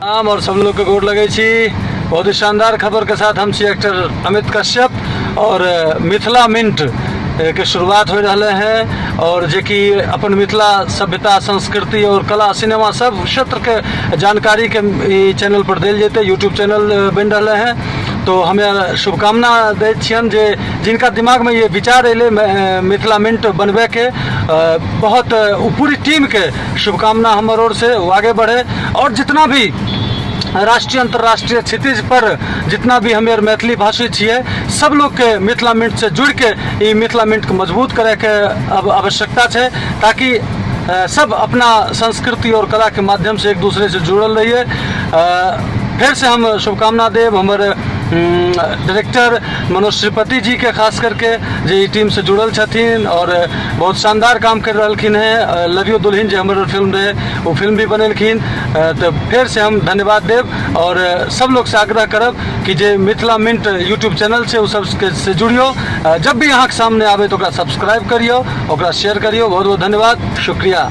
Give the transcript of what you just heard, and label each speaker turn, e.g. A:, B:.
A: आम और सब लोग के गोर लगै छी। बहुत ही शानदार खबर के साथ हम छी एक्टर अमित कश्यप और मिथिला मिंट के शुरुआत हो रहा है और जे कि अपन मिथिला सभ्यता, संस्कृति और कला, सिनेमा सब क्षेत्र के जानकारी के ई चैनल पर देल जेतै। यूट्यूब चैनल बनि रहा है, तो हमें शुभकामना दै छियनि जे जिनका दिमाग में ये विचार अयलै मिथिला मिंट बनबै के, बहुत पूरी टीम के शुभकामना हमर ओर से, वो आगे बढ़े। और जितना भी राष्ट्रीय, अंतर्राष्ट्रीय क्षितिज पर जितना भी हमें मैथिली भाषी छियै, सब लोग के मिथिला मिंट से जुड़ के ई मिथिला मिंट के मजबूत करे के अब आवश्यकता छै, ताकि सब अपना संस्कृति और कला के माध्यम से एक दूसरे से जुड़ल रहिए। फिर से हम शुभकामना देब हमर डायरेक्टर मनोज श्रीपति जी के, खास करके जे ई टीम से जुड़ल छथिन और बहुत शानदार काम कर रहलखिन हैं। लव you दुल्हन जे हमर फिल्म रहे, वो फिल्म भी बनेलखिन। तो फिर से हम धन्यवाद देब और सब लोग से आग्रह करब कि जे मिथिला मिंट यूट्यूब चैनल छै, ओ सब से जुड़ियो। जब भी अहाँके सामने आबे तो ओकरा सब्सक्राइब करियो, ओकरा शेयर करियो। बहुत बहुत धन्यवाद, शुक्रिया।